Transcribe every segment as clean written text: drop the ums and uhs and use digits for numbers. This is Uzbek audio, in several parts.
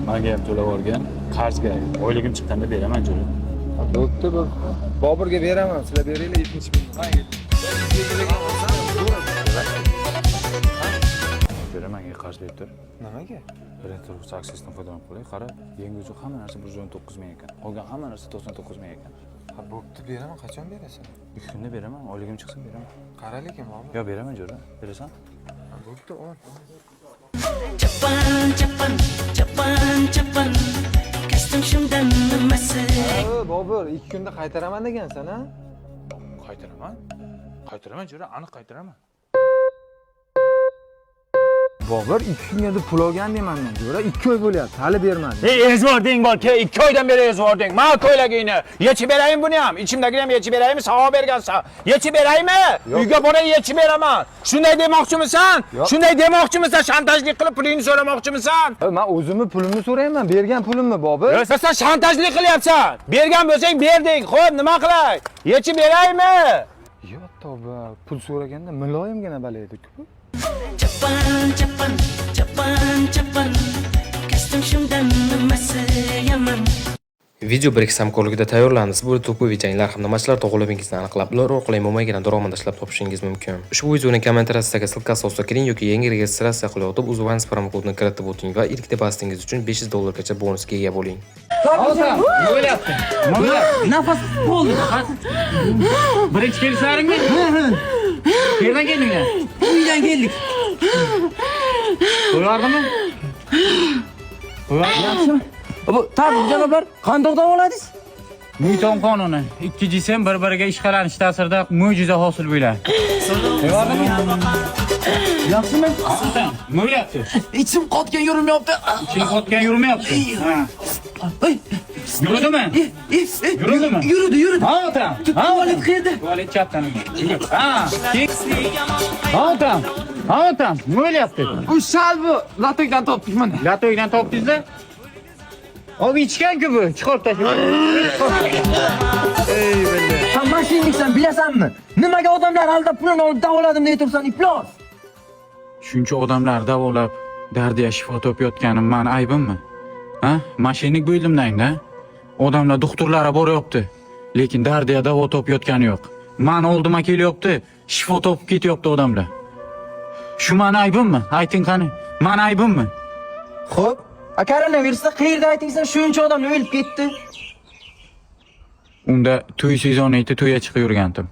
Menga ham to'lab olgan qarzga oyligim chiqqanda beraman, jo'ra. Bo'pti, bo'pti. Boburga beraman, sizlar beringlar 70 ming. Jo'ra, menga qarz berib tur. Nimaga? Birinchi turmush aksiyasidan foydalanib qolay. Qara, yangi uzuq hamma narsa 119 ming ekan. Qolgan hamma narsa 99 ming ekan. Ha, bo'pti, beraman. Qachon berasan? 2 kunda beraman, oyligim chiqsin beraman. Qara lekin, Bobur. Yo, beraman, jo'ra. Berasan? Ha, bo'pti, ol. Chapan chapan chapan chapan kostyum shimdan nimasi? O, Bobur, 2 kunda qaytaraman degansan, ha? Qaytaraman. Qaytaraman, jo'ra, aniq qaytaraman. Bobur, 2 kunga deb pul olgan deyman, jo'ra, 2 oy bo'lyapti, hali bermading. Ey ezvording bor, ke 2 oydan beri ezvording. Ma ko'ylagingni yechib berayin buni ham. Ichimdagini ham yechib beraymi? Savob bergansan. Yechib beraymi? Uyga boray yechib beraman. Shunday demoqchimisan? Shunday demoqchimisan? Shantajlik qilib pulingni so'ramoqchimisan? Man o'zimni pulimni so'rayman, bergan pulimni, Bobur. Yo'q, sen shantajlik qilyapsan. Bergan bo'lsang berding. Xo'p, nima qilay? Yechib beraymi? Yo, tavba, pul so'raganda muloyimgina bala edi-ku. Chapan chapan chapan chapan kostyum shimdan nimasi yomon? Video Brix hamkorligida tayyorlandi. Siz bu to'pi janglar hamda matchlar to'g'riligini aniqlab, ular orqali mo'maygina daromad ishlab topishingiz mumkin. Ushbu videoning kommentariyasidagi ссылкasi ostida kiring yoki yangi registratsiya qilayotib Uzvans promokodini kiritib o'ting va ilk depozitingiz uchun 500 dollargacha bonusga ega bo'ling. Nafas bo'ldi. Birinchi kelishlaringmi? Qayerdan keldinglar? Uydan keldik. Qo'yardimi? Yaxshimi? Bu tabib janoblar qandoq davoladingiz? Nyuton qonuni. Ikki jism bir-biriga ishqalanish ta'sirida mo'jiza hosil bo'ladi. Qo'yardimi? Yaxshimi? Nima bo'lyapti? Ichim qotgan yurmayapti. Iching qotgan yurmayapti. Ha. Ey, Yuridimi? ey, ey, Yuridimi? Yuridi, yuridi. Ha, otam. Ha, Tualet qayerda? Tualet chapdan. Ha. Ha, otam. Ha, otam. Nima bo'lyapti? Bu shal bu latokdan topdik mana. Latoydan topdingizlar? Ob ichgan-ku bu. Chiqarib tashla. Sen mashinniksan, bilasanmi? Nimaga odamlar aldab pulini olib davoladim deb tursan, iflos. Shuncha odamlar davolab dardiga shifo topayotganim mani aybimmi? Ha? Mashinnik bo'ldimdan-da. Odamlar doktorlarga boryapti, lekin dardiga davo topayotgani yo'q. Mani oldima kelyapti, shifo topib ketyapti odamlar. Shu mani aybimmi? Ayting qani, mani aybimmi? Xo'p, a koronavirusda qayerda aytingsan shuncha odam o'lib ketdi. Unda to'y sezoni edi, to'yga chiqib yurgandim.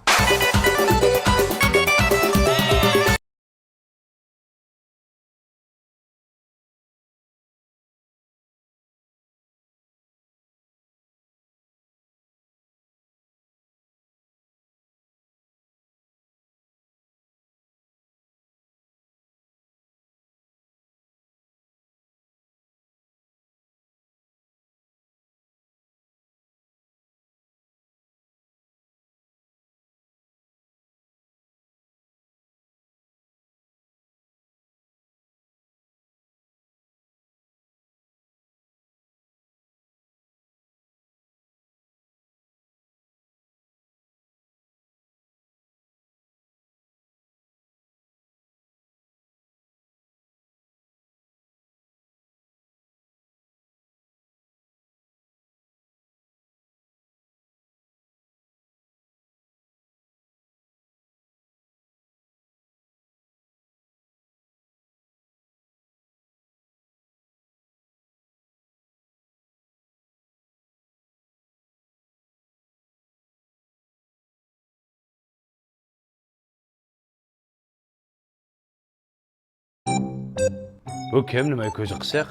Bu kim, nima ko'zi qisiq?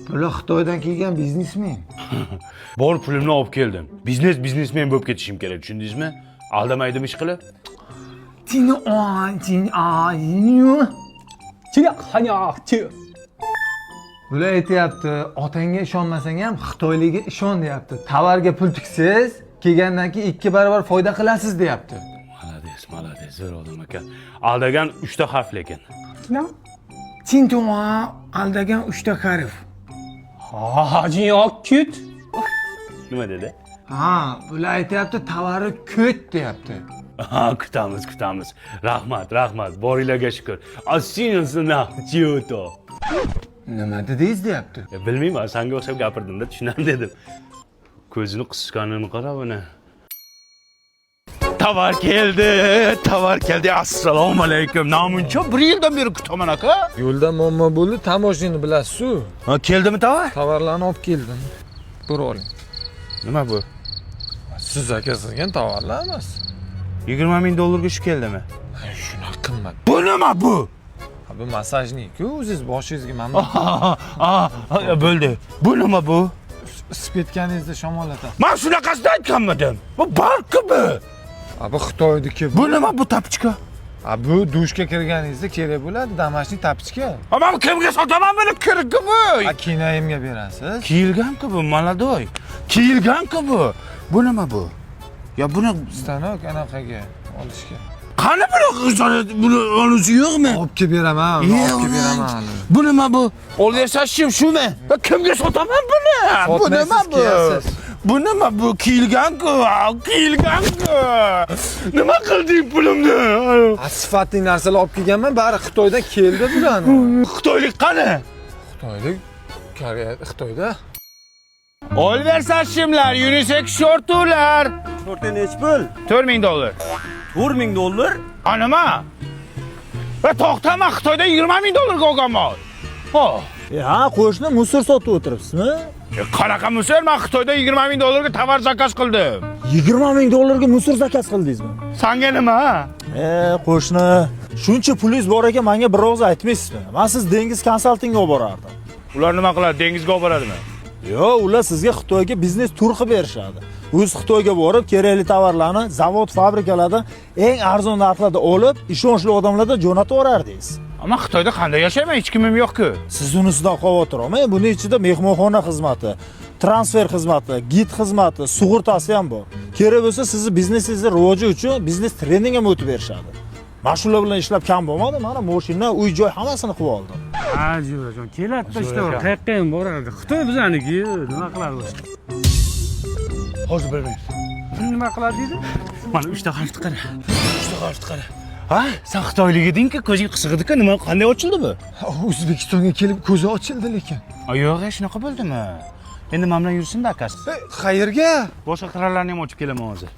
Bular Xitoydan kelgan biznesmen. Bor pulimni olib keldim. Biznes biznesmen bo'lib ketishim kerak, tushundingizmi? Aldamaydim ish qilib. Tini on, tini a, Bular aytyapti, otangga ishonmasang ham xitoylikka ishon deyapti. Tovarga pul tiksiz, kelgandan keyin 2 barobar foyda qilasiz deyapti. Malades, malades, zo'r odam ekan. Aldagan 3 ta harf lekin. Tintuan aldagan 3 ta harf. Hojing yo'q, kut. Nima dedi? Ha, bular aytyapti, tovari ko't deyapti. Ha, kutamiz, kutamiz. Rahmat, rahmat. Boringlarga shukr. Asinasina, chiyoto. Nima dedingiz deyapti. Bilmayman, sanga o'xshab gapirdim-da, tushunam dedim. Ko'zini qisganini qara buni. Tovar keldi, tovar keldi. Assalomu alaykum. Namuncha bir yildan beri kutaman aka. Yo'lda muammo bo'ldi, tamojnini bilasiz-ku. Ha, keldimi tovar? Tovarlarni olib keldim. Ko'rib oling. Nima bu? Siz zakaz qilgan tovarlar emas. 20 ming dollarga shu keldimi? Shunaqa qimmat. Bu nima bu? Ha, bu massajnik-ku, o'zingiz boshingizga mana Bo'ldi. Bu nima bu? Isib ketganingizda shamollatasiz. Men shunaqasini aytganmidim. Bu barki bu. Ha, bu Xitoyniki. Bu nima bu tapochka? Ha, bu dushga kirganingizda kerak bo'ladi, домашний tapochka. Ha, men kimga sotaman buni? Kirki bu. Ha, kenayimga berasiz. Kiyilgan-ku bu, молодой. Kiyilgan-ku bu. Bu nima bu? Ya buni Stanok anaqaga olishga. qani buni buni oluvchi yo'qmi? Olib kelib beraman, olib kelib beraman hali. Bu nima bu? Olaversa shumi? Ya kimga sotaman buni? Bu nima Sotmaysiz, bu? kiyasiz. Bu nima bu? Kiyilgan-ku, kiyilgan-ku. Nima qilding pulimni? Ha, sifatli narsalar olib kelganman, bari Xitoydan keldi bularni. Xitoylik qani? Xitoylik Koreya, Xitoyda. Olversa shimlar, unisex shortular. Shortga nechi pul? 4000 dollar. 4000 dollar? A nima? Va to'xtama, Xitoyda 20 ming dollarga olganman. Ho. Ha, qo'shni musor sotib o'tiribsizmi? Qanaqa musor? Men Xitoyda 20 ming dollarga tovar zakaz qildim. 20 ming dollarga musor zakaz qildingizmi? Sanga nima? Qo'shni, shuncha pulingiz bor ekan, menga bir og'iz aytmaysizmi? Men siz dengiz konsaltingga olib borardim. Ular nima qiladi? Dengizga olib boradimi? Yo'q, ular sizga Xitoyga biznes tur qilib berishadi. O'z Xitoyga borib, kerakli tovarlarni zavod, fabrikalardan eng arzon narxlarda olib, ishonchli odamlardan jo'natib yuborardingiz. Ammo Xitoyda qanday yashayman? Hech kimim yo'q-ku. Siz unisidan xavotir olmang. Buni ichida mehmonxona xizmati, transfer xizmati, gid xizmati, sug'urtasi ham bor. Kerak bo'lsa, sizni biznesingizni rivoji uchun biznes trening ham o'tib berishadi. Mana shular bilan ishlab kam bo'lmadi. Mana mashina, uy, joy hammasini qilib oldim. Ha, Jo'rajon, keladi ishlar, qayerqa ham boradi. Xitoy bizaniki, nima qiladi boshqa? Hozir bilmaysiz. Nima qiladi deydi? Mana 3 ta harfni qara. 3 ta harfni qara. Ha, sen xitoylik eding-ku, ko'zing qisiq edi-ku, nima qanday ochildi bu? O'zbekistonga kelib ko'zi ochildi lekin. Yo'q, shunaqa bo'ldimi? Endi men bilan yursin-da akasi. Qayerga? Boshqa qirollarni ham ochib kelaman hozir.